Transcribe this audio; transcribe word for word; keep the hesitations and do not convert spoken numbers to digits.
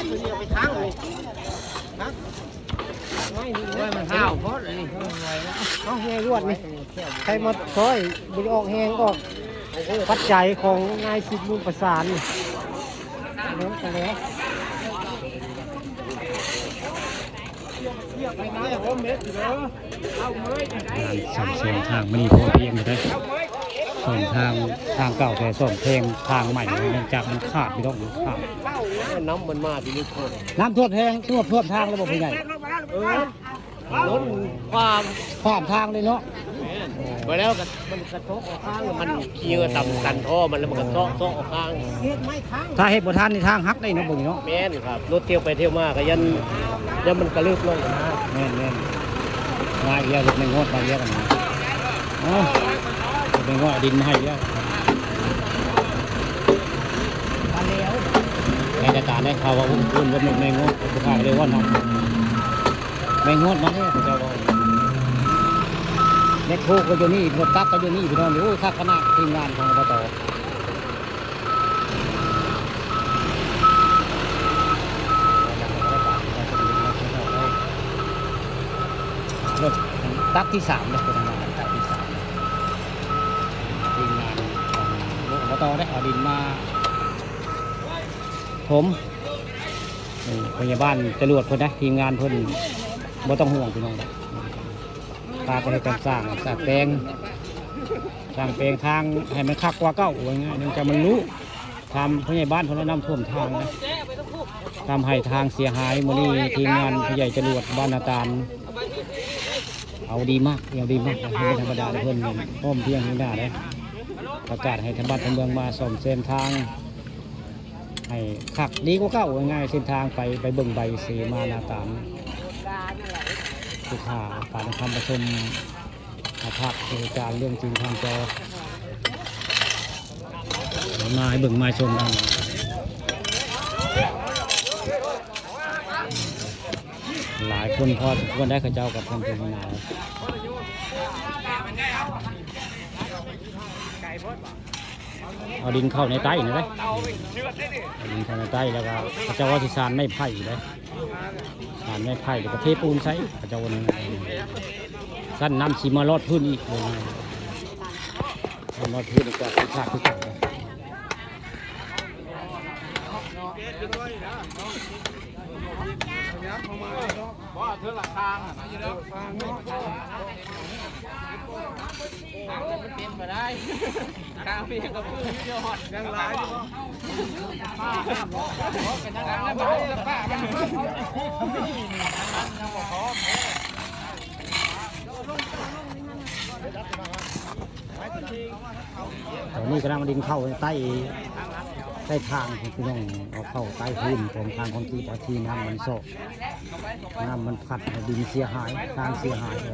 โอ้ย มันห้าวโพดเลยนี่ ต้องแห้งรวดนี่ ใครมาซอยบ่ได้ออกแห้งออก ปัจจัยของนายสิทธิ์ มูลประสานนี่ เดี๋ยวไปแล้ว งานซ่อมแซมทางมื้อนี้พอเพียงอยู่เด้อ ซ่อมทาง ทางเก่าแต่ซ่อมแซมทางใหม่ เนื่องจากมันขาดพี่น้อง มันขาด น้ำมันมาทีนี้โคตร น้ำท่วมแฮง ท่วม ท่วมทางแล้วบ่ผู้ใหญ่ เออ ล้นความ ข้ามทางเลยเนาะ แม่น ไปแล้วก็มันกระทบออกข้าง มันเคียวตำตันท่อมันแล้วมันก็เซาะเซาะออกข้าง ถ้าเฮ็ดบ่ทันนี่ทางหักได้เนาะ บ่นี่เนาะ แม่นครับ รถเที่ยวไปเที่ยวมาก็ยัน ยันมันกระเลิกลงนะ แม่นๆ มาอีกแล้ว รถแม่งอดมาอีกแล้วกันนะ เอ้า รถแม่งอดเอาดินมาให้อีกแล้ว มาแล้ว แม่ตาตาได้ข่าวว่าอุ้มอุ้มรถแม่งอด ผู้ข่าวเลยว่าเนาะ แม่งอดมาแล้ว เขาเจ้าว่า แมคโครก็อยู่นี่ รถตักก็อยู่นี่ พี่น้อง โอ้ย คักขนาด ทีมงานของ อบต. รถตักที่สามเลย เป็นงานตักที่สาม ทีมงานของ อบต ได้เอาดินมาถม เออ พยาบาลจรวดเพิ่นนะ ทีมงานเพิ่น บ่ต้องห่วงพี่น้องนะ พากันเฮ็ดกันสร้าง สร้างแปลง สร้างแปลงทางให้มันคักกว่าเก่า ว่าง่าย เนื่องจากมันรู้ ทำผู้ใหญ่บ้านเพิ่นว่าน้ำท่วมทางนะ ทำให้ทางเสียหาย มื้อนี้ทีมงานผู้ใหญ่จรวดบ้านนาตาล เอาดีมาก เอาดีมาก บ่ธรรมดาเด้อ เพิ่นพร้อมเพรียงนี่นาเด้อ ประกาศให้ทางบ้านทางเมืองมาซ่อมแซมทาง ให้คักดีกว่าเก่า ว่าง่าย เส้นทางไป ไปเบิ่งใบเสมานาตาล สุขา ปานคำประชุม อาภาพเหตุการณ์เรื่องจริงทางจอ มาให้เบิ่งมาชมกัน หลายคนพอสมควรได้ เขาเจ้ากับท่านผู้นาว เอาดินเข้าในใต้นี่เลย เอาดินเข้าในใต้ แล้วก็เขาเจ้าว่าสิสานไม้ไผ่เลย สานไม้ไผ่ แล้วก็เทปูนใส่ เขาเจ้าว่านั้น สั้นน้ำสิมาลอดพื้นอีกเลย มารอดพื้นอีกก็คือขาดคือกัน เพราะเธอละทางอะนะ ทางมันเต็มไปได้ ทางเพียงกับพื้นเดียวหอด ยังหลายอยู่ ตอนนี้กำลังเอาดินเข้าใต้ ใต้ทางพี่น้อง เอาเข้าใต้พื้นของทางคอนกรีต ที่น้ำมันเซาะ น้ำมันพัดให้ดินเสียหาย ทางเสียหาย เออ